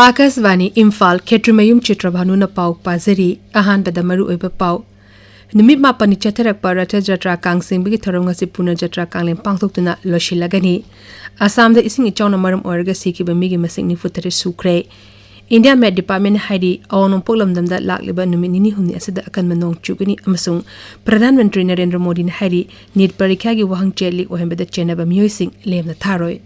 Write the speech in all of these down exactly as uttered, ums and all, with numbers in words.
ꯑꯥꯀꯥꯁꯕꯥꯅꯤ ꯏꯝꯐꯥꯜ, ꯈꯦꯇ꯭ꯔꯤꯃꯌꯨꯝ ꯆꯤꯇ꯭ꯔꯚꯥꯅꯨꯅ ꯄꯥꯎ ꯄꯥꯖꯔꯤ꯫ ꯑꯍꯥꯟꯕꯗ ꯃꯔꯨꯑꯣꯏꯕ ꯄꯥꯎ꯫ ꯅꯨꯃꯤꯠ ꯃꯥꯄꯟꯅꯤ ꯆꯠꯊꯔꯛꯄ ꯔꯊ ꯖꯇ꯭ꯔꯥ ꯀꯥꯡ ꯆꯤꯡꯕꯒꯤ ꯊꯧꯔꯝ ꯉꯁꯤ ꯄꯨꯔꯅ ꯖꯇ꯭ꯔꯥ ꯀꯥꯡꯂꯦꯟ ꯄꯥꯡꯊꯣꯛꯇꯨꯅ ꯂꯣꯏꯁꯤꯜꯂꯒꯅꯤ꯫ ꯑꯁꯥꯝꯗ ꯏꯁꯤꯡ ꯏꯆꯥꯎꯅ ꯃꯔꯝ ꯑꯣꯏꯔꯒ ꯁꯤꯈꯤꯕ ꯃꯤꯒꯤ ꯃꯁꯤꯡ ꯅꯤꯐꯨ ꯇꯔꯦꯠ ꯁꯨꯈ꯭ꯔꯦ꯫ ꯏꯟꯗꯤꯌꯥ ꯃꯦꯠ ꯗꯤꯄꯥꯔꯠꯃꯦꯟꯅ ꯍꯥꯏꯔꯤ, ꯑꯋꯥꯡ ꯅꯣꯡꯄꯣꯛ ꯂꯝꯗꯝꯗ ꯂꯥꯛꯂꯤꯕ ꯅꯨꯃꯤꯠ ꯅꯤꯅꯤ ꯍꯨꯝꯅꯤ ꯑꯁꯤꯗ ꯑꯀꯟꯕ ꯅꯣꯡ ꯆꯨꯒꯅꯤ ꯑꯃꯁꯨꯡ ꯄ꯭ꯔꯙꯥꯟ ꯃꯟꯇ꯭ꯔꯤ ꯅꯔꯦꯟꯗ꯭ꯔ ꯃꯣꯗꯤꯅ ꯍꯥꯏꯔꯤ, ꯅꯤꯠ ꯄꯔꯤꯈ꯭ꯌꯥꯒꯤ ꯋꯥꯍꯪ ꯆꯦ ꯂꯤꯛ ꯑꯣꯏꯍꯟꯕꯗ ꯆꯦꯟꯅꯕ ꯃꯤꯑꯣꯏꯁꯤꯡ ꯂꯦꯝꯅ ꯊꯥꯔꯣꯏ꯫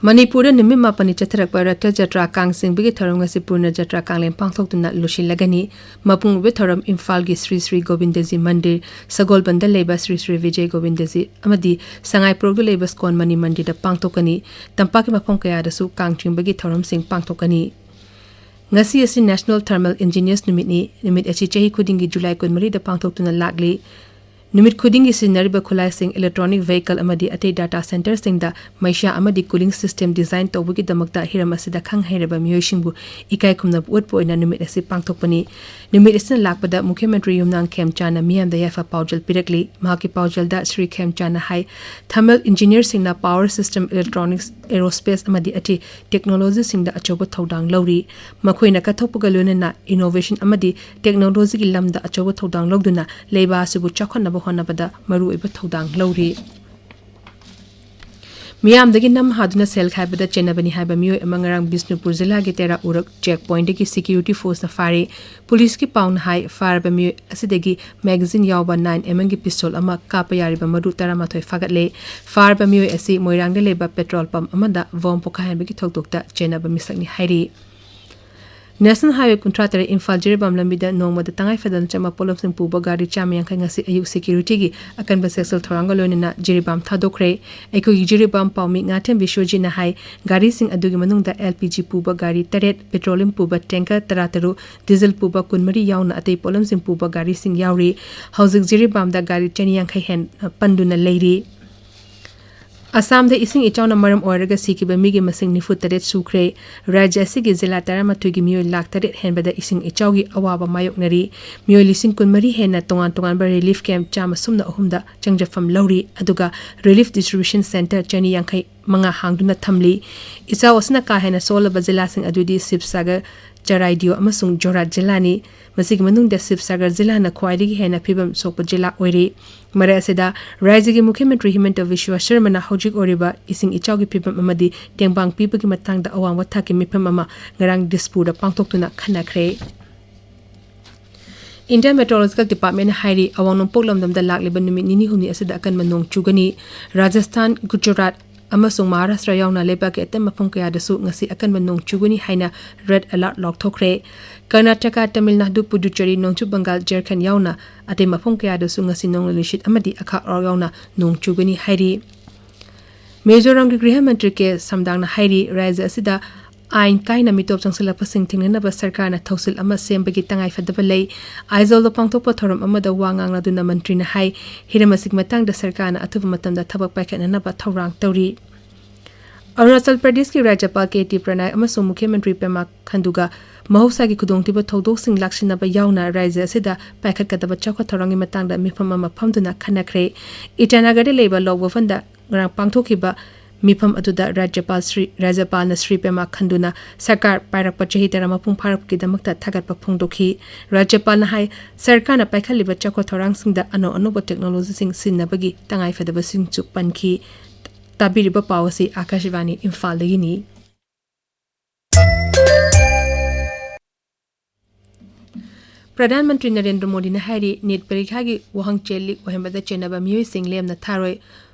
ꯃꯅꯤꯄꯨꯔꯗ ꯅꯨꯃꯤꯠ ꯃꯥꯄꯟꯅꯤ ꯆꯠꯊꯔꯛꯄ ꯔꯊ ꯖꯇ꯭ꯔꯥ ꯀꯥꯡ ꯆꯤꯡꯕꯒꯤ ꯊꯧꯔꯝ ꯉꯁꯤ ꯄꯨꯔꯅ ꯖꯇ꯭ꯔꯥ ꯀꯥꯡꯂꯦꯟ ꯄꯥꯡꯊꯣꯛꯇꯨꯅ ꯂꯣꯏꯁꯤꯜꯂꯒꯅꯤ꯫ ꯃꯄꯨꯡ ꯑꯣꯏꯕ ꯊꯧꯔꯝ ꯏꯝꯐꯥꯜꯒꯤ ꯁ꯭ꯔꯤ ꯁ꯭ꯔꯤ ꯒꯣꯕꯤꯟꯗꯖꯤ ꯃꯟꯗꯤꯔ, ꯁꯒꯣꯜꯕꯟꯗ ꯂꯩꯕ ꯁ꯭ꯔꯤ ꯁ꯭ꯔꯤ ꯕꯤꯖꯌ ꯒꯣꯕꯤꯟꯗꯖꯤ ꯑꯃꯗꯤ ꯁꯉꯥꯏꯄ꯭ꯔꯧꯗ ꯂꯩꯕ ꯁ꯭ꯀꯣꯟ ꯃꯅꯤ ꯃꯟꯗꯤꯔꯗ ꯄꯥꯡꯊꯣꯛꯀꯅꯤ꯫ ꯇꯝꯄꯥꯛꯀꯤ ꯃꯐꯝ ꯀꯌꯥꯗꯁꯨ ꯀꯥꯡ ꯆꯤꯡꯕꯒꯤ ꯊꯧꯔꯝꯁꯤꯡ ꯄꯥꯡꯊꯣꯛꯀꯅꯤ꯫ ꯉꯁꯤ ꯑꯁꯤ National Thermal Engineers ꯅꯨꯃꯤꯠꯅꯤ꯫ ꯅꯨꯃꯤꯠ ꯑꯁꯤ ꯆꯍꯤ ꯈꯨꯗꯤꯡꯒꯤ ꯖꯨꯂꯥꯏ ꯀꯨꯟꯃꯔꯤꯗ ꯄꯥꯡꯊꯣꯛꯇꯨꯅ ꯂꯥꯛꯂꯤ꯫ ꯅꯨꯃꯤꯠ ꯈꯨꯗꯤꯡꯒꯤ ꯁꯤꯖꯤꯟꯅꯔꯤꯕ ꯈꯨꯠꯂꯥꯏꯁꯤꯡ, electronic vehicle ꯑꯃꯗꯤ ꯑꯇꯩ data centreꯁꯤꯡꯗ ꯃꯩꯁꯥ ꯑꯃꯗꯤ cooling system design ꯇꯧꯕꯒꯤꯗꯃꯛꯇ ꯍꯤꯔꯝ ꯑꯁꯤꯗ ꯈꯪ ꯍꯩꯔꯕ ꯃꯤꯑꯣꯏꯁꯤꯡꯕꯨ ꯏꯀꯥꯏ ꯈꯨꯝꯅꯕ ꯎꯠꯄ ꯑꯣꯏꯅ ꯅꯨꯃꯤꯠ ꯑꯁꯤ ꯄꯥꯡꯊꯣꯛꯄꯅꯤ꯫ ꯅꯨꯃꯤꯠ ꯑꯁꯤꯅ ꯂꯥꯛꯄꯗ ꯃꯨꯈ꯭ꯌ ꯃꯟꯇ꯭ꯔꯤ ꯌꯨꯝꯅꯥꯝ ꯈꯦꯝꯆꯥꯟꯅ ꯃꯤꯌꯥꯝꯗ ꯌꯥꯏꯐ ꯄꯥꯎꯖꯦꯜ ꯄꯤꯔꯛꯂꯤ꯫ ꯃꯍꯥꯛꯀꯤ ꯄꯥꯎꯖꯦꯜꯗ ꯁ꯭ꯔꯤ ꯈꯦꯝꯆꯥꯟꯅ ꯍꯥꯏ, thermal engineerꯁꯤꯡꯅ power system, electronics, aerospace ꯑꯃꯗꯤ ꯑꯇꯩ technologyꯁꯤꯡꯗ ꯑꯆꯧꯕ ꯊꯧꯗꯥꯡ ꯂꯧꯔꯤ꯫ ꯃꯈꯣꯏꯅ ꯀꯠꯊꯣꯛꯄꯒ ꯂꯣꯏꯅꯅ innovation ꯑꯃꯗꯤ technologyꯒꯤ ꯂꯝꯗ ꯑꯆꯧꯕ ꯊꯧꯗꯥꯡ ꯂꯧꯗꯨꯅ ꯂꯩꯕꯥꯛ ꯑꯁꯤꯕꯨ ꯆꯥꯎꯈꯠꯅꯕ ꯍꯣꯠꯅꯕꯗ ꯃꯔꯨꯑꯣꯏꯕ ꯊꯧꯗꯥꯡ ꯂꯧꯔꯤ꯫ ꯃꯤꯌꯥꯝꯗꯒꯤ ꯅꯝ ꯍꯥꯗꯨꯅ ꯁꯦꯜ ꯈꯥꯏꯕꯗ ꯆꯦꯟꯅꯕꯅꯤ ꯍꯥꯏꯕ ꯃꯤꯑꯣꯏ ꯑꯃ ꯉꯔꯥꯡ ꯕꯤꯁꯅꯨꯄꯨꯔ ꯖꯤꯂꯥꯒꯤ ꯇꯦꯔꯥ ꯎꯔꯛ check pointꯗꯒꯤ security forceꯅ ꯐꯥꯔꯦ꯫ ꯄꯨꯂꯤꯁꯀꯤ ꯄꯥꯎꯅ ꯍꯥꯏ, ꯐꯥꯔꯕ ꯃꯤꯑꯣꯏ ꯑꯁꯤꯗꯒꯤ magazine ꯌꯥꯎꯕ nine mmꯒꯤ pistol ꯑꯃ, ꯀꯥꯞꯄ ꯌꯥꯔꯤꯕ ꯃꯔꯨ ꯇꯔꯥꯃꯥꯊꯣꯏ ꯐꯥꯒꯠꯂꯦ꯫ ꯐꯥꯔꯕ ꯃꯤꯑꯣꯏ ꯑꯁꯤ ꯃꯣꯏꯔꯥꯡꯗ ꯂꯩꯕ petrol pump ꯑꯃꯗ bomb ꯄꯣꯈꯥꯏꯍꯟꯕꯒꯤ ꯊꯧꯗꯣꯛꯇ ꯆꯦꯟꯅꯕ ꯃꯤꯁꯛꯅꯤ ꯍꯥꯏꯔꯤ꯫ National Highway ꯀꯨꯟꯊ꯭ꯔꯥ ꯇꯔꯦꯠ ꯏꯝꯐꯥꯜ ꯖꯤꯔꯤꯕꯥꯝ ꯂꯝꯕꯤꯗ ꯅꯣꯡꯃꯗ ꯇꯉꯥꯏ ꯐꯗꯅ ꯆꯪꯕ ꯄꯣꯠꯂꯝꯁꯤꯡ ꯄꯨꯕ ꯒꯥꯔꯤ ꯆꯥꯝꯃ ꯌꯥꯡꯈꯩ ꯉꯁꯤ ꯑꯌꯨꯛ securityꯒꯤ ꯑꯀꯟꯕ ꯆꯦꯛꯁꯤꯜ ꯊꯧꯔꯥꯡꯒ ꯂꯣꯏꯅꯅ ꯖꯤꯔꯤꯕꯥꯝ ꯊꯥꯗꯣꯛꯈ꯭ꯔꯦ꯫ ꯑꯩꯈꯣꯏꯒꯤ ꯖꯤꯔꯤꯕꯥꯝ ꯄꯥꯎꯃꯤ ꯉꯥꯊꯦꯝ ꯕꯤꯁ꯭ꯋꯖꯤꯠꯅ ꯍꯥꯏ, ꯒꯥꯔꯤꯁꯤꯡ ꯑꯗꯨꯒꯤ ꯃꯅꯨꯡꯗ LPG ꯄꯨꯕ ꯒꯥꯔꯤ ꯇꯔꯦꯠ, petroleum ꯄꯨꯕ tanker ꯇꯔꯥꯇꯔꯨꯛ, diesel ꯄꯨꯕ ꯀꯨꯟꯃꯔꯤ ꯌꯥꯎꯅ ꯑꯇꯩ ꯄꯣꯠꯂꯝꯁꯤꯡ ꯄꯨꯕ ꯒꯥꯔꯤꯁꯤꯡ ꯌꯥꯎꯔꯤ꯫ ꯍꯧꯖꯤꯛ ꯖꯤꯔꯤꯕꯥꯝꯗ ꯒꯥꯔꯤ ꯆꯅꯤ ꯌꯥꯡꯈꯩ ꯍꯦꯟꯅ ꯄꯟꯗꯨꯅ ꯂꯩꯔꯤ꯫ ꯑꯁꯥꯝꯗ ꯏꯁꯤꯡ ꯏꯆꯥꯎꯅ ꯃꯔꯝ ꯑꯣꯏꯔꯒ ꯁꯤꯈꯤꯕ ꯃꯤꯒꯤ ꯃꯁꯤꯡ ꯅꯤꯐꯨ ꯇꯔꯦꯠ ꯁꯨꯈ꯭ꯔꯦ꯫ ꯔꯥꯖ꯭ꯌ ꯑꯁꯤꯒꯤ ꯖꯤꯂꯥ ꯇꯔꯥꯃꯥꯊꯣꯏꯒꯤ ꯃꯤꯑꯣꯏ ꯂꯥꯈ ꯇꯔꯦꯠ ꯍꯦꯟꯕꯗ ꯏꯁꯤꯡ ꯏꯆꯥꯎꯒꯤ ꯑꯋꯥꯕ ꯃꯥꯌꯣꯛꯅꯔꯤ꯫ ꯃꯤꯑꯣꯏ ꯂꯤꯁꯤꯡ ꯀꯨꯟꯃꯔꯤ ꯍꯦꯟꯅ ꯇꯣꯉꯥꯟ ꯇꯣꯉꯥꯟꯕ relief camp ꯆꯥꯝꯃ ꯁꯨꯞꯅ ꯑꯍꯨꯝꯗ ꯆꯪꯖꯐꯝ ꯂꯧꯔꯤ, ꯑꯗꯨꯒ relief distribution centre ꯆꯅꯤ ꯌꯥꯡꯈꯩ ꯃꯉꯥ ꯍꯥꯡꯗꯨꯅ ꯊꯝꯂꯤ꯫ ꯏꯆꯥꯎ ꯑꯁꯤꯅ ꯀꯥ ꯍꯦꯟꯅ ꯁꯣꯛꯂꯕ ꯖꯤꯂꯥꯁꯤꯡ ꯑꯗꯨꯗꯤ ꯁꯤꯕꯁꯥꯒꯔ, ꯆꯔꯥꯏꯗꯤꯌꯣ ꯑꯃꯁꯨꯡ ꯖꯣꯔꯍꯥꯠ ꯖꯤꯂꯥꯅꯤ꯫ ꯃꯁꯤꯒꯤ ꯃꯅꯨꯡꯗ ꯁꯤꯕꯁꯥꯒꯔ ꯖꯤꯂꯥꯅ ꯈ꯭ꯋꯥꯏꯗꯒꯤ ꯍꯦꯟꯅ ꯐꯤꯕꯝ ꯁꯣꯛꯄ ꯖꯤꯂꯥ ꯑꯣꯏꯔꯤ꯫ ꯃꯔꯛ ꯑꯁꯤꯗ, ꯔꯥꯖ꯭ꯌꯒꯤ ꯃꯨꯈ꯭ꯌ ꯃꯟꯇ꯭ꯔꯤ ꯍꯤꯃꯟꯇ ꯕꯤꯁ꯭ꯋ ꯁꯔꯃꯅ ꯍꯧꯖꯤꯛ ꯑꯣꯏꯔꯤꯕ ꯏꯁꯤꯡ ꯏꯆꯥꯎꯒꯤ ꯐꯤꯕꯝ ꯑꯃꯗꯤ ꯇꯦꯡꯕꯥꯡ ꯄꯤꯕꯒꯤ ꯃꯇꯥꯡꯗ ꯑꯋꯥꯡꯕ ꯊꯥꯛꯀꯤ ꯃꯤꯐꯝ ꯑꯃ ꯉꯔꯥꯡ ꯗꯤꯁꯄꯨꯔꯗ ꯄꯥꯡꯊꯣꯛꯇꯨꯅ ꯈꯟꯅꯈ꯭ꯔꯦ꯫ Indian Meteorological Department ꯍꯥꯏꯔꯤ, ꯑꯋꯥꯡ ꯅꯣꯡꯄꯣꯛ ꯂꯝꯗꯝꯗ ꯂꯥꯛꯂꯤꯕ ꯅꯨꯃꯤꯠ ꯅꯤꯅꯤ ꯍꯨꯝꯅꯤ ꯑꯁꯤꯗ ꯑꯀꯟꯕ ꯅꯣꯡ ꯆꯨꯒꯅꯤ꯫ ꯔꯥꯖꯁꯊꯥꯟ, ꯒꯨꯖꯔꯥꯠ ꯑꯃꯁꯨꯡ ꯃꯍꯥꯔꯥꯁꯇ꯭ꯔ ꯌꯥꯎꯅ ꯂꯩꯕꯥꯛꯀꯤ ꯑꯇꯩ ꯃꯐꯝ ꯀꯌꯥꯗꯁꯨ ꯉꯁꯤ ꯑꯀꯟꯕ ꯅꯣꯡ ꯆꯨꯒꯅꯤ ꯍꯥꯏꯅ red alert ꯂꯥꯎꯊꯣꯛꯈ꯭ꯔꯦ꯫ ꯀꯔꯅꯥꯇꯀꯥ, ꯇꯥꯃꯤꯜ ꯅꯥꯗꯨ, ꯄꯨꯗꯨꯆꯦꯔꯤ, ꯅꯣꯡꯆꯨꯞ ꯕꯪꯒꯥꯜ, ꯖꯔꯈꯟ ꯌꯥꯎꯅ ꯑꯇꯩ ꯃꯐꯝ ꯀꯌꯥꯗꯁꯨ ꯉꯁꯤ ꯅꯣꯡꯂꯩ ꯅꯨꯡꯁꯤꯠ ꯑꯃꯗꯤ ꯑꯈꯥꯛ ꯑꯔꯥꯎ ꯌꯥꯎꯅ ꯅꯣꯡ ꯆꯨꯒꯅꯤ ꯍꯥꯏꯔꯤ꯫ ꯃꯤꯖꯣꯔꯥꯝꯒꯤ ꯒ꯭ꯔꯤꯍ ꯃꯟꯇ꯭ꯔꯤ ꯀꯦ ꯁꯝꯗꯥꯡꯅ ꯍꯥꯏꯔꯤ, ꯔꯥꯖ꯭ꯌ ꯑꯁꯤꯗ ꯑꯥꯏꯟ ꯀꯥꯏꯅ ꯃꯤꯇꯣꯞ ꯆꯪꯁꯤꯜꯂꯛꯄꯁꯤꯡ ꯊꯤꯡꯅꯅꯕ ꯁꯔꯀꯥꯔꯅ ꯊꯧꯁꯤꯜ ꯑꯃ ꯁꯦꯝꯕꯒꯤ ꯇꯉꯥꯏꯐꯗꯕ ꯂꯩ꯫ ꯑꯥꯏꯖꯣꯜꯗ ꯄꯥꯡꯊꯣꯛꯄ ꯊꯧꯔꯝ ꯑꯃꯗ ꯋꯥ ꯉꯥꯡꯂꯗꯨꯅ ꯃꯟꯇ꯭ꯔꯤꯅ ꯍꯥꯏ, ꯍꯤꯔꯝ ꯑꯁꯤꯒꯤ ꯃꯇꯥꯡꯗ ꯁꯔꯀꯥꯔꯅ ꯑꯊꯨꯕ ꯃꯇꯝꯗ ꯊꯕꯛ ꯄꯥꯏꯈꯠꯅꯅꯕ ꯊꯧꯔꯥꯡ ꯇꯧꯔꯤ꯫ ꯑꯔꯨꯅꯥꯆꯜ ꯄ꯭ꯔꯗꯦꯁꯀꯤ ꯔꯥꯖ꯭ꯌꯄꯥꯜ ꯀꯦ ꯇꯤ ꯄ꯭ꯔꯅꯥꯏ ꯑꯃꯁꯨꯡ ꯃꯨꯈ꯭ꯌ ꯃꯟꯇ꯭ꯔꯤ ꯄꯦꯃꯥ ꯈꯟꯗꯨꯒ ꯃꯍꯧꯁꯥꯒꯤ ꯈꯨꯗꯣꯡꯊꯤꯕ ꯊꯧꯗꯣꯛꯁꯤꯡ ꯂꯥꯛꯁꯤꯟꯅꯕ ꯌꯥꯎꯅ ꯔꯥꯖ꯭ꯌ ꯑꯁꯤꯗ ꯄꯥꯏꯈꯠꯀꯗꯕ ꯆꯥꯎꯈꯠ ꯊꯧꯔꯥꯡꯒꯤ ꯃꯇꯥꯡꯗ ꯃꯤꯐꯝ ꯑꯃ ꯐꯝꯗꯨꯅ ꯈꯟꯅꯈ꯭ꯔꯦ꯫ ꯏꯇꯥꯅꯒꯔꯗ ꯂꯩꯕ ꯂꯣꯛ ꯚꯕꯟꯗ ꯉꯔꯥꯡ ꯄꯥꯡꯊꯣꯛꯈꯤꯕ ꯃꯤꯐꯝ ꯑꯗꯨꯗ ꯔꯥꯖ꯭ꯌꯄꯥꯜ ꯁ꯭ꯔꯤ, ꯔꯥꯖ꯭ꯌꯄꯥꯜꯅ ꯁ꯭ꯔꯤ ꯄꯦꯃꯥ ꯈꯟꯗꯨꯅ ꯁꯔꯀꯥꯔ ꯄꯥꯏꯔꯛꯄ ꯆꯍꯤ ꯇꯔꯥ ꯃꯄꯨꯡ ꯐꯥꯔꯛꯄꯒꯤꯗꯃꯛꯇ ꯊꯥꯒꯠꯄ ꯐꯣꯡꯗꯣꯛꯈꯤ꯫ ꯔꯥꯖ꯭ꯌꯄꯥꯜꯅ ꯍꯥꯏ, ꯁꯔꯀꯥꯔꯅ ꯄꯥꯏꯈꯠꯂꯤꯕ ꯆꯥꯎꯈꯠ ꯊꯧꯔꯥꯡꯁꯤꯡꯗ ꯑꯅꯧ ꯑꯅꯧꯕ ꯇꯦꯛꯅꯣꯂꯣꯖꯤꯁꯤꯡ ꯁꯤꯖꯤꯟꯅꯕꯒꯤ ꯇꯉꯥꯏꯐꯗꯕꯁꯤꯡꯁꯨ ꯄꯟꯈꯤ꯫ ꯇꯥꯕꯤꯔꯤꯕ ꯄꯥꯎ ꯑꯁꯤ ꯑꯥꯀꯥꯁꯕꯥꯅꯤ ꯏꯝꯐꯥꯜꯗꯒꯤꯅꯤ꯫ ꯄ꯭ꯔꯙꯥꯟ ꯃꯟꯇ꯭ꯔꯤ ꯅꯔꯦꯟꯗ꯭ꯔ ꯃꯣꯗꯤꯅ ꯍꯥꯏꯔꯤ, ꯅꯤꯠ ꯄꯔꯤꯈ꯭ꯌꯥꯒꯤ ꯋꯥꯍꯪ ꯆꯦ ꯂꯤꯛ ꯑꯣꯏꯍꯟꯕꯗ ꯆꯦꯟꯅꯕ ꯃꯤꯑꯣꯏꯁꯤꯡ ꯂꯦꯝꯅ ꯊꯥꯔꯣꯏ꯫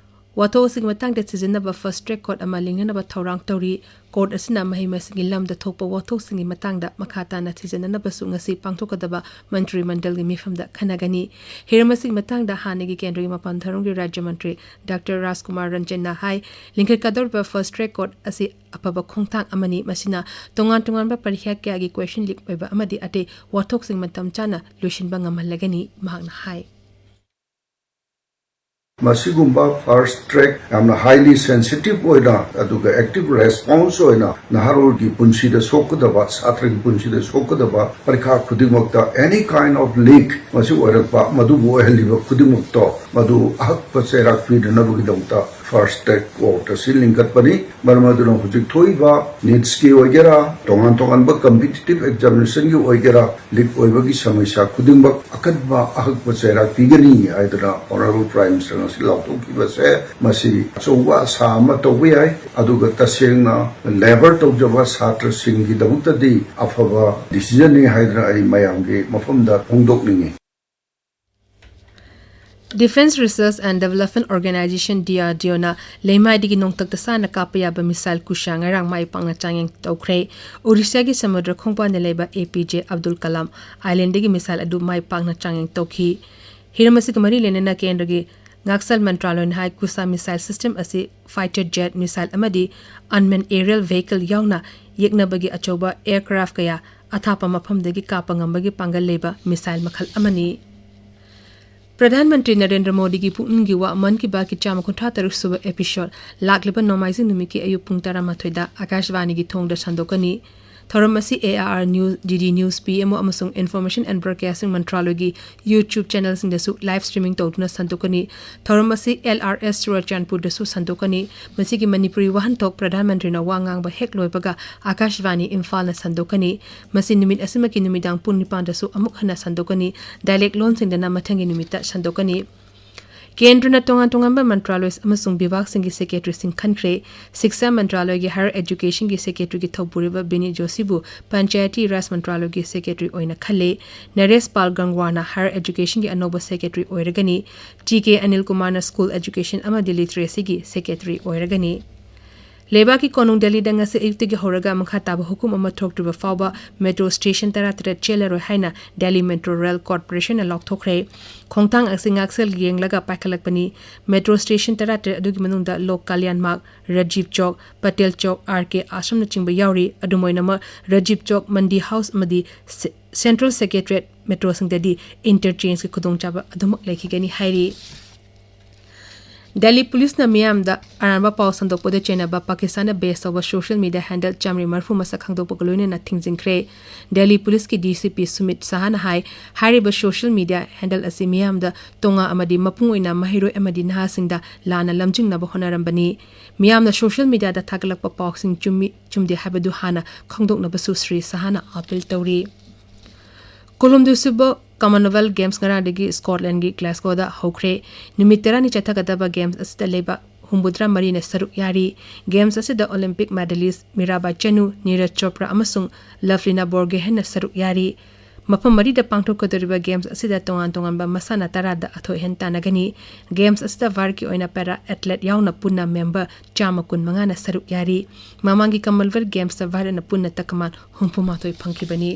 ꯋꯥꯊꯣꯛ ꯑꯁꯤꯒꯤ ꯃꯇꯥꯡꯗ ꯊꯤꯖꯤꯟꯅꯕ fast track court ꯑꯃ ꯂꯤꯡꯅꯅꯕ ꯊꯧꯔꯥꯡ ꯇꯧꯔꯤ꯫ Court ꯑꯁꯤꯅ ꯃꯍꯩ ꯃꯁꯤꯡꯒꯤ ꯂꯝꯗ ꯊꯣꯛꯄ ꯋꯥꯊꯣꯛꯁꯤꯡꯒꯤ ꯃꯇꯥꯡꯗ ꯃꯈꯥ ꯇꯥꯅ ꯊꯤꯖꯤꯟꯅꯅꯕꯁꯨ ꯉꯁꯤ ꯄꯥꯡꯊꯣꯛꯀꯗꯕ ꯃꯟꯇ꯭ꯔꯤ ꯃꯟꯗꯜꯒꯤ ꯃꯤꯐꯝꯗ ꯈꯟꯅꯒꯅꯤ꯫ ꯍꯤꯔꯝ ꯑꯁꯤꯒꯤ ꯃꯇꯥꯡꯗ ꯍꯥꯟꯅꯒꯤ ꯀꯦꯟꯗ꯭ꯔꯒꯤ ꯃꯄꯥꯟ ꯊꯧꯔꯝꯒꯤ ꯔꯥꯖ꯭ꯌ ꯃꯟꯇ꯭ꯔꯤ ꯗꯥꯛꯇꯔ ꯔꯥꯖꯀꯨꯃꯥꯔ ꯔꯟꯖꯟꯅ ꯍꯥꯏ, ꯂꯤꯡꯈꯠꯀꯗꯧꯔꯤꯕ fast track court ꯑꯁꯤ ꯑꯐꯕ ꯈꯣꯡꯊꯥꯡ ꯑꯃꯅꯤ꯫ ꯃꯁꯤꯅ ꯇꯣꯉꯥꯟ ꯇꯣꯉꯥꯟꯕ ꯄꯔꯤꯈ꯭ꯌꯥ ꯀꯌꯥꯒꯤ question leak ꯑꯣꯏꯕ ꯑꯃꯗꯤ ꯑꯇꯩ ꯋꯥꯊꯣꯛꯁꯤꯡ ꯃꯇꯝ ꯆꯥꯅ ꯂꯣꯏꯁꯤꯟꯕ ꯉꯝꯍꯜꯂꯒꯅꯤ, ꯃꯍꯥꯛꯅ ꯍꯥꯏ꯫ ꯃꯁꯤꯒꯨꯝꯕ ꯐꯥꯁ꯭ꯠ ꯇ꯭ꯔꯦꯛ, ꯌꯥꯝꯅ ꯍꯥꯏꯂꯤ ꯁꯦꯟꯁꯤꯇꯤꯚ ꯑꯣꯏꯅ ꯑꯗꯨꯒ ꯑꯦꯛꯇꯤꯚ ꯔꯦꯁꯄꯣꯟꯁ ꯑꯣꯏꯅ ꯅꯍꯥꯔꯣꯜꯒꯤ ꯄꯨꯟꯁꯤꯗ ꯁꯣꯛꯀꯗꯕ, ꯁꯥꯇ꯭ꯔꯒꯤ ꯄꯨꯟꯁꯤꯗ ꯁꯣꯛꯀꯗꯕ ꯄꯔꯤꯈꯥ ꯈꯨꯗꯤꯡꯃꯛꯇ any kind of leak ꯃꯁꯤ ꯑꯣꯏꯔꯛꯄ, ꯃꯗꯨꯕꯨ ꯑꯣꯏꯍꯜꯂꯤꯕ ꯈꯨꯗꯤꯡꯃꯛꯇꯣ ꯃꯗꯨ ꯑꯍꯛꯄ ꯆꯩꯔꯥꯛ ꯄꯤꯗꯅꯕꯒꯤꯗꯃꯛꯇ ꯐꯥꯁ꯭ꯠ ꯇ꯭ꯔꯦꯛ ꯀꯣꯔꯠ ꯑꯁꯤ ꯂꯤꯡꯈꯠꯄꯅꯤ꯫ ꯃꯔꯝ ꯑꯗꯨꯅ ꯍꯧꯖꯤꯛ ꯊꯣꯛꯏꯕ ꯅꯤꯠꯁꯀꯤ ꯑꯣꯏꯒꯦꯔꯥ, ꯇꯣꯉꯥꯟ ꯇꯣꯉꯥꯟꯕ ꯀꯝꯄꯤꯇꯤꯇꯤꯚ ꯑꯦꯛꯖꯥꯃꯤꯅꯦꯁꯟꯒꯤ ꯑꯣꯏꯒꯦꯔꯥ, ꯂꯤꯛ ꯑꯣꯏꯕꯒꯤ ꯁꯃꯁ꯭ꯌꯥ ꯈꯨꯗꯤꯡꯃꯛ ꯑꯀꯟꯕ ꯑꯍꯛꯄ ꯆꯩꯔꯥꯛ ꯄꯤꯒꯅꯤ ꯍꯥꯏꯗꯨꯅ ꯑꯣꯅꯔꯦꯕꯜ ꯄ꯭ꯔꯥꯏꯝ ꯃꯤꯅꯤꯁꯇꯔ ꯉꯁꯤ ꯂꯥꯎꯊꯣꯛꯈꯤꯕꯁꯦ, ꯃꯁꯤ ꯑꯆꯧꯕ ꯑꯁꯥ ꯑꯃ ꯇꯧꯕ ꯌꯥꯏ꯫ ꯑꯗꯨꯒ ꯇꯁꯦꯡꯅ ꯂꯦꯕꯔ ꯇꯧꯖꯕ ꯁꯥꯇ꯭ꯔꯁꯤꯡꯒꯤꯗꯃꯛꯇꯗꯤ ꯑꯐꯕ ꯗꯤꯁꯤꯖꯟꯅꯤ ꯍꯥꯏꯗꯨꯅ ꯑꯩ ꯃꯌꯥꯝꯒꯤ ꯃꯐꯝꯗ ꯐꯣꯡꯗꯣꯛꯅꯤꯡꯏ꯫ Defence Research and Development Organisation, DRDOꯅ ꯂꯩꯃꯥꯏꯗꯒꯤ ꯅꯣꯡꯊꯛꯇ ꯁꯥꯟꯅ ꯀꯥꯞꯄ ꯌꯥꯕ ꯃꯤꯁꯥꯏꯜ ꯀꯨꯁꯥ ꯉꯔꯥꯡ ꯃꯥꯏ ꯄꯥꯛꯅ ꯆꯥꯡꯌꯦꯡ ꯇꯧꯈ꯭ꯔꯦ꯫ ꯑꯣꯔꯤꯁꯥꯒꯤ ꯁꯃꯨꯗ꯭ꯔ ꯈꯣꯡꯕꯥꯟꯗ ꯂꯩꯕ ꯑꯦ ꯄꯤ ꯖꯦ ꯑꯕꯗꯨꯜ ꯀꯂꯥꯝ ꯑꯥꯏꯂꯦꯟꯗꯒꯤ ꯃꯤꯁꯥꯏꯜ ꯑꯗꯨ ꯃꯥꯏ ꯄꯥꯛꯅ ꯆꯥꯡꯌꯦꯡ ꯇꯧꯈꯤ꯫ ꯍꯤꯔꯝ ꯑꯁꯤꯒ ꯃꯔꯤ ꯂꯩꯅꯅ ꯀꯦꯟꯗ꯭ꯔꯒꯤ ꯉꯥꯛꯁꯦꯜ ꯃꯟꯇ꯭ꯔꯥꯂꯣꯏꯅ ꯍꯥꯏ, ꯀꯨꯁꯥ ꯃꯤꯁꯥꯏꯜ ꯁꯤꯁꯇꯦꯝ ꯑꯁꯤ ꯐꯥꯏꯇꯔ ꯖꯦꯠ ꯃꯤꯁꯥꯏꯜ ꯑꯃꯗꯤ ꯑꯟꯃꯦꯟ ꯑꯦꯔꯤꯌꯦꯜ ꯚꯦꯍꯤꯀꯜ ꯌꯥꯎꯅ ꯌꯦꯛꯅꯕꯒꯤ ꯑꯆꯧꯕ ꯑꯦꯌꯔꯀ꯭ꯔꯥꯐ ꯀꯌꯥ ꯑꯊꯥꯞꯄ ꯃꯐꯝꯗꯒꯤ ꯀꯥꯞꯄ ꯉꯝꯕꯒꯤ ꯄꯥꯡꯒꯜ ꯂꯩꯕ ꯃꯤꯁꯥꯏꯜ ꯃꯈꯜ ꯑꯃꯅꯤ꯫ ꯄ꯭ꯔꯙꯥꯟ ꯃꯟꯇ꯭ꯔꯤ ꯅꯔꯦꯟꯗ꯭ꯔ ꯃꯣꯗꯤꯒꯤ ꯄꯨꯛꯅꯤꯡꯒꯤ ꯋꯥ ꯃꯟ ꯀꯤ ꯕꯥꯠꯀꯤ ꯆꯥꯝꯃ ꯀꯨꯟꯊ꯭ꯔꯥ ꯇꯔꯨꯛ ꯁꯨꯕ ꯑꯦꯄꯤꯁꯣꯗ ꯂꯥꯛꯂꯤꯕ ꯅꯣꯡꯃꯥꯏꯖꯤꯡ ꯅꯨꯃꯤꯠꯀꯤ ꯑꯌꯨꯛ ꯄꯨꯡ ꯇꯔꯥꯃꯥꯊꯣꯏꯗ ꯑꯥꯀꯥꯁꯕꯥꯅꯤꯒꯤ ꯊꯣꯡꯗ ꯁꯟꯗꯣꯛꯀꯅꯤ꯫ ꯊꯧꯔꯝ ꯑꯁꯤ A I R news, D D news, P M O ꯑꯃꯁꯨꯡ ꯏꯟꯐꯣꯔꯃꯦꯁꯟ ꯑꯦꯟ ꯕ꯭ꯔꯣꯗꯀꯥꯁꯇꯤꯡ ꯃꯟꯇ꯭ꯔꯥꯂꯣꯏꯒꯤ ꯌꯨꯇ꯭ꯌꯨꯕ ꯆꯦꯅꯦꯜꯁꯤꯡꯗꯁꯨ ꯂꯥꯏꯚ ꯁ꯭ꯇ꯭ꯔꯤꯃꯤꯡ ꯇꯧꯗꯨꯅ ꯁꯟꯗꯣꯛꯀꯅꯤ꯫ ꯊꯧꯔꯝ ꯑꯁꯤ ꯑꯦꯜ ꯑꯥꯔ ꯑꯦꯁ ꯆꯨꯔꯥꯆꯥꯟꯄꯨꯔꯗꯁꯨ ꯁꯟꯗꯣꯛꯀꯅꯤ꯫ ꯃꯁꯤꯒꯤ ꯃꯅꯤꯄꯨꯔꯤ ꯋꯥꯍꯟꯊꯣꯛ ꯄ꯭ꯔꯙꯥꯟ ꯃꯟꯇ꯭ꯔꯤꯅ ꯋꯥ ꯉꯥꯡꯕ ꯍꯦꯛ ꯂꯣꯏꯕꯒ ꯑꯥꯀꯥꯁꯕꯥꯅꯤ ꯏꯝꯐꯥꯜꯅ ꯁꯟꯗꯣꯛꯀꯅꯤ꯫ ꯃꯁꯤ ꯅꯨꯃꯤꯠ ꯑꯁꯤꯃꯛꯀꯤ ꯅꯨꯃꯤꯗꯥꯡ ꯄꯨꯡ ꯅꯤꯄꯥꯟꯗꯁꯨ ꯑꯃꯨꯛ ꯍꯟꯅ ꯁꯟꯗꯣꯛꯀꯅꯤ꯫ ꯗꯥꯏꯂꯦꯛ ꯂꯣꯟꯁꯤꯡꯗꯅ ꯃꯊꯪꯒꯤ ꯅꯨꯃꯤꯠꯇ ꯁꯟꯗꯣꯛꯀꯅꯤ꯫ ꯀꯦꯟꯗ꯭ꯔꯅ ꯇꯣꯉꯥꯟ ꯇꯣꯉꯥꯟꯕ ꯃꯟꯇ꯭ꯔꯥꯂꯣꯏ ꯑꯃꯁꯨꯡ ꯕꯤꯚꯥꯒꯁꯤꯡꯒꯤ ꯁꯦꯀ꯭ꯔꯦꯇꯔꯤꯁꯤꯡ ꯈꯟꯈ꯭ꯔꯦ꯫ ꯁꯤꯛꯁꯥ ꯃꯟꯇ꯭ꯔꯥꯂꯣꯏꯒꯤ ꯍꯥꯌꯔ ꯑꯦꯖꯨꯀꯦꯁꯟꯒꯤ ꯁꯦꯀ꯭ꯔꯦꯇꯔꯤꯒꯤ ꯊꯧꯄꯨꯔꯤꯕ ꯕꯤꯅꯤꯠ ꯖꯣꯁꯤꯕꯨ ꯄꯟꯆꯥꯌꯇꯤ ꯔꯥꯖ ꯃꯟꯇ꯭ꯔꯥꯂꯣꯏꯒꯤ ꯁꯦꯀ꯭ꯔꯦꯇꯔꯤ ꯑꯣꯏꯅ ꯈꯜꯂꯦ꯫ ꯅꯔꯦꯁ ꯄꯥꯜ ꯒꯪꯋꯥꯔꯅ ꯍꯥꯌꯔ ꯑꯦꯖꯨꯀꯦꯁꯟꯒꯤ ꯑꯅꯧꯕ ꯁꯦꯀ꯭ꯔꯦꯇꯔꯤ ꯑꯣꯏꯔꯒꯅꯤ꯫ ꯇꯤ ꯀꯦ ꯑꯅꯤꯜ ꯀꯨꯃꯥꯔꯅ ꯁ꯭ꯀꯨꯜ ꯑꯦꯖꯨꯀꯦꯁꯟ ꯑꯃꯗꯤ ꯂꯤꯇꯔꯦꯁꯤꯒꯤ ꯁꯦꯀ꯭ꯔꯦꯇꯔꯤ ꯑꯣꯏꯔꯒꯅꯤ꯫ ꯂꯩꯕꯥꯛꯀꯤ ꯀꯣꯅꯨꯡ ꯗꯦꯜꯂꯤꯗ ꯉꯁꯤ ꯑꯌꯨꯛꯇꯒꯤ ꯍꯧꯔꯒ ꯃꯈꯥ ꯇꯥꯕ ꯍꯨꯀꯨꯝ ꯑꯃ ꯊꯣꯛꯇ꯭ꯔꯤꯕ ꯐꯥꯎꯕ ꯃꯦꯇ꯭ꯔꯣ ꯁ꯭ꯇꯦꯁꯟ ꯇꯔꯥꯇꯔꯦꯠ ꯆꯦꯜꯂꯔꯣꯏ ꯍꯥꯏꯅ ꯗꯦꯜꯂꯤ ꯃꯦꯇ꯭ꯔꯣ ꯔꯦꯜ ꯀꯣꯔꯄꯣꯔꯦꯁꯟꯅ ꯂꯥꯎꯊꯣꯛꯈ꯭ꯔꯦ꯫ ꯈꯣꯡꯊꯥꯡ ꯑꯁꯤ ꯉꯥꯛꯁꯦꯜꯒꯤ ꯌꯦꯡꯂꯒ ꯄꯥꯏꯈꯠꯂꯛꯄꯅꯤ꯫ ꯃꯦꯇ꯭ꯔꯣ ꯁ꯭ꯇꯦꯁꯟ ꯇꯔꯥꯇꯔꯦꯠ ꯑꯗꯨꯒꯤ ꯃꯅꯨꯡꯗ ꯂꯣꯛ ꯀꯜꯌꯥꯟ ꯃꯥꯔꯒ, ꯔꯥꯖꯤꯕ ꯆꯧꯛ, ꯄꯇꯦꯜ ꯆꯧꯛ, ꯑꯥꯔ ꯀꯦ ꯑꯥꯁ꯭ꯔꯝꯅꯆꯤꯡꯕ ꯌꯥꯎꯔꯤ꯫ ꯑꯗꯨꯝ ꯑꯣꯏꯅꯃꯛ, ꯔꯥꯖꯤꯕ ꯆꯧꯛ, ꯃꯟꯗꯤ ꯍꯥꯎꯁ ꯑꯃꯗꯤ ꯁꯦ-, ꯁꯦꯟꯇ꯭ꯔꯦꯜ ꯁꯦꯀ꯭ꯔꯦꯇꯔꯤꯌꯦꯠ ꯃꯦꯇ꯭ꯔꯣꯁꯤꯡꯗꯗꯤ ꯏꯟꯇꯔꯆꯦꯟꯖꯀꯤ ꯈꯨꯗꯣꯡꯆꯥꯕ ꯑꯗꯨꯃꯛ ꯂꯩꯈꯤꯒꯅꯤ ꯍꯥꯏꯔꯤ꯫ ꯗꯦꯜꯂꯤ ꯄꯨꯂꯤꯁꯅ ꯃꯤꯌꯥꯝꯗ ꯑꯔꯥꯟꯕ ꯄꯥꯎ ꯁꯟꯗꯣꯛꯄꯗ ꯆꯦꯟꯅꯕ ꯄꯥꯀꯤꯁꯇꯥꯟꯗ ꯕꯦꯁ ꯇꯧꯕ ꯁꯣꯁꯤꯌꯦꯜ ꯃꯤꯗꯤꯌꯥ ꯍꯦꯟꯗꯜ ꯆꯥꯃꯔꯤ ꯃꯔꯤꯐꯨ ꯃꯁꯛ ꯈꯪꯗꯣꯛꯄꯒ ꯂꯣꯏꯅꯅ ꯊꯤꯡꯖꯤꯟꯈ꯭ꯔꯦ꯫ ꯗꯦꯜꯂꯤ ꯄꯨꯂꯤꯁꯀꯤ ꯗꯤ ꯁꯤ ꯄꯤ ꯁꯨꯃꯤꯠ ꯁꯍꯥꯅ ꯍꯥꯏ, ꯍꯥꯏꯔꯤꯕ ꯁꯣꯁꯤꯌꯦꯜ ꯃꯤꯗꯤꯌꯥ ꯍꯦꯟꯗꯜ ꯑꯁꯤ ꯃꯤꯌꯥꯝꯗ ꯇꯣꯉꯥ ꯑꯃꯗꯤ ꯃꯄꯨꯡ ꯑꯣꯏꯅ ꯃꯍꯩꯔꯣꯏ ꯑꯃꯗꯤ ꯅꯍꯥꯁꯤꯡꯗ ꯂꯥꯟꯅ ꯂꯝꯖꯤꯡꯅꯕ ꯍꯣꯠꯅꯔꯝꯕꯅꯤ꯫ ꯃꯤꯌꯥꯝꯅ ꯁꯣꯁꯤꯌꯦꯜ ꯃꯤꯗꯤꯌꯥꯗ ꯊꯥꯒꯠꯂꯛꯄ ꯄꯥꯎꯁꯤꯡ ꯆꯨꯝꯃꯤ ꯆꯨꯝꯗꯦ ꯍꯥꯏꯕꯗꯨ ꯍꯥꯟꯅ ꯈꯪꯗꯣꯛꯅꯕꯁꯨ ꯁ꯭ꯔꯤ ꯁꯍꯥꯅ ꯑꯥꯄꯤꯜ ꯇꯧꯔꯤ꯫ ꯀꯨꯟꯍꯨꯝꯗꯣꯏꯁꯨꯕ ꯀꯃꯟꯋꯦꯜꯊ ꯒꯦꯝꯁ ꯉꯔꯥꯡꯗꯒꯤ ꯁ꯭ꯀꯣꯠꯂꯦꯟꯒꯤ ꯒ꯭ꯂꯥꯁꯒꯣꯗ ꯍꯧꯈ꯭ꯔꯦ꯫ ꯅꯨꯃꯤꯠ ꯇꯔꯥꯅꯤ ꯆꯠꯊꯒꯗꯕ ꯒꯦꯝꯁ ꯑꯁꯤꯗ ꯂꯩꯕꯥꯛ ꯍꯨꯝꯐꯨꯇꯔꯥ ꯃꯔꯤꯅ ꯁꯔꯨꯛ ꯌꯥꯔꯤ꯫ ꯒꯦꯝꯁ ꯑꯁꯤꯗ ꯑꯣꯂꯤꯝꯄꯤꯛ ꯃꯦꯗꯥꯂꯤꯁ ꯃꯤꯔꯥꯕꯥꯏ ꯆꯅꯨ, ꯅꯤꯔꯖ ꯆꯣꯄ꯭ꯔꯥ ꯑꯃꯁꯨꯡ ꯂꯚꯂꯤꯅꯥ ꯕꯣꯔꯒꯦꯍꯦꯟꯅ ꯁꯔꯨꯛ ꯌꯥꯔꯤ꯫ ꯃꯐꯝ ꯃꯔꯤꯗ ꯄꯥꯡꯊꯣꯛꯀꯗꯧꯔꯤꯕ ꯒꯦꯝꯁ ꯑꯁꯤꯗ ꯇꯣꯉꯥꯟ ꯇꯣꯉꯥꯟꯕ ꯃꯁꯥꯟꯅ ꯇꯔꯥꯗ ꯑꯊꯣꯏ ꯑꯍꯦꯟ ꯇꯥꯟꯅꯒꯅꯤ꯫ ꯒꯦꯝꯁ ꯑꯁꯤꯗ ꯚꯥꯔꯠꯀꯤ ꯑꯣꯏꯅ ꯄꯦꯔꯥ ꯑꯦꯊꯂꯦꯠ ꯌꯥꯎꯅ ꯄꯨꯟꯅ ꯃꯦꯝꯕꯔ ꯆꯥꯝꯃ ꯀꯨꯟꯃꯉꯥꯅ ꯁꯔꯨꯛ ꯌꯥꯔꯤ꯫ ꯃꯃꯥꯡꯒꯤ ꯀꯃꯟꯋꯦꯜꯊ ꯒꯦꯝꯁꯇ ꯚꯥꯔꯠꯅ ꯄꯨꯟꯅ ꯇꯀꯃꯥꯟ ꯍꯨꯝꯐꯨ ꯃꯥꯊꯣꯏ ꯐꯪꯈꯤꯕꯅꯤ꯫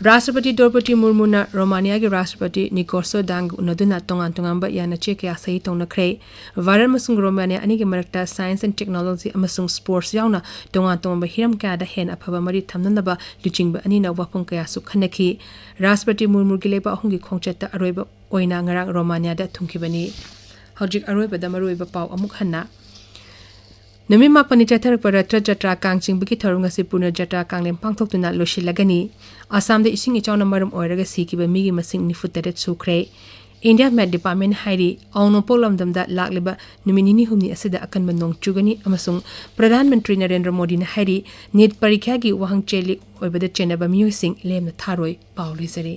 ꯔꯥꯁꯇ꯭ꯔꯄꯇꯤ ꯗ꯭ꯔꯧꯄꯗꯤ ꯃꯨꯔꯃꯨꯅ ꯔꯣꯃꯥꯅꯤꯌꯥꯒꯤ ꯔꯥꯁꯇ꯭ꯔꯄꯇꯤ ꯅꯤꯀꯣꯁꯣ ꯗꯥꯡꯒ ꯎꯅꯗꯨꯅ ꯇꯣꯉꯥꯟ ꯇꯣꯉꯥꯟꯕ ꯌꯥꯅꯆꯦ ꯀꯌꯥ ꯁꯍꯤ ꯇꯧꯅꯈ꯭ꯔꯦ꯫ ꯚꯥꯔꯠ ꯑꯃꯁꯨꯡ ꯔꯣꯃꯥꯅꯤꯌꯥ ꯑꯅꯤꯒꯤ ꯃꯔꯛꯇ ꯁꯥꯏꯟꯁ ꯑꯦꯟ ꯇꯦꯛꯅꯣꯂꯣꯖꯤ ꯑꯃꯁꯨꯡ ꯁ꯭ꯄꯣꯔꯠꯁ ꯌꯥꯎꯅ ꯇꯣꯉꯥꯟ ꯇꯣꯉꯥꯟꯕ ꯍꯤꯔꯝ ꯀꯌꯥꯗ ꯍꯦꯟꯅ ꯑꯐꯕ ꯃꯔꯤ ꯊꯝꯅꯅꯕ ꯂꯨꯆꯤꯡꯕ ꯑꯅꯤꯅ ꯋꯥꯐꯝ ꯀꯌꯥꯁꯨ ꯈꯟꯅꯈꯤ꯫ ꯔꯥꯁꯇ꯭ꯔꯄꯇꯤ ꯃꯨꯔꯃꯨꯒꯤ ꯂꯩꯕꯥꯛ ꯑꯍꯨꯝꯒꯤ ꯈꯣꯡꯆꯠꯇ ꯑꯔꯣꯏꯕ ꯑꯣꯏꯅ ꯉꯔꯥꯡ ꯔꯣꯃꯥꯅꯤꯌꯥꯗ ꯊꯨꯡꯈꯤꯕꯅꯤ꯫ ꯍꯧꯖꯤꯛ ꯑꯔꯣꯏꯕꯗ ꯃꯔꯨꯑꯣꯏꯕ ꯄꯥꯎ ꯑꯃꯨꯛ ꯍꯟꯅ꯫ ꯅꯨꯃꯤꯠ ꯃꯥꯄꯟꯅꯤ ꯆꯠꯊꯔꯛꯄ ꯔꯊ ꯖꯇ꯭ꯔꯥ ꯀꯥꯡ ꯆꯤꯡꯕꯒꯤ ꯊꯧꯔꯝ ꯉꯁꯤ ꯄꯨꯔꯅ ꯖꯇ꯭ꯔꯥ ꯀꯥꯡꯂꯦꯟ ꯄꯥꯡꯊꯣꯛꯇꯨꯅ ꯂꯣꯏꯁꯤꯜꯂꯒꯅꯤ꯫ ꯑꯁꯥꯝꯗ ꯏꯁꯤꯡ ꯏꯆꯥꯎꯅ ꯃꯔꯝ ꯑꯣꯏꯔꯒ ꯁꯤꯈꯤꯕ ꯃꯤꯒꯤ ꯃꯁꯤꯡ ꯅꯤꯐꯨ ꯇꯔꯦꯠ ꯁꯨꯈ꯭ꯔꯦ꯫ ꯏꯟꯗꯤꯌꯥ ꯃꯦꯠ ꯗꯤꯄꯥꯔꯠꯃꯦꯟ ꯍꯥꯏꯔꯤ, ꯑꯥꯎ ꯅꯣꯡꯄꯣꯛ ꯂꯝꯗꯝꯗ ꯂꯥꯛꯂꯤꯕ ꯅꯨꯃꯤꯠ ꯅꯤꯅꯤ ꯍꯨꯝꯅꯤ ꯑꯁꯤꯗ ꯑꯀꯟꯕ ꯅꯣꯡ ꯆꯨꯒꯅꯤ ꯑꯃꯁꯨꯡ ꯄ꯭ꯔꯙꯥꯟ ꯃꯟꯇ꯭ꯔꯤ ꯅꯔꯦꯟꯗ꯭ꯔ ꯃꯣꯗꯤꯅ ꯍꯥꯏꯔꯤ, ꯅꯤꯠ ꯄꯔꯤꯈ꯭ꯌꯥꯒꯤ ꯋꯥꯍꯪ ꯆꯦꯜꯂꯤ ꯑꯣꯏꯕꯗ ꯆꯦꯟꯅꯕ ꯃꯤꯑꯣꯏꯁꯤꯡ ꯂꯦꯝꯅ ꯊꯥꯔꯣꯏ꯫ ꯄꯥꯎ ꯂꯣꯏꯖꯔꯤ꯫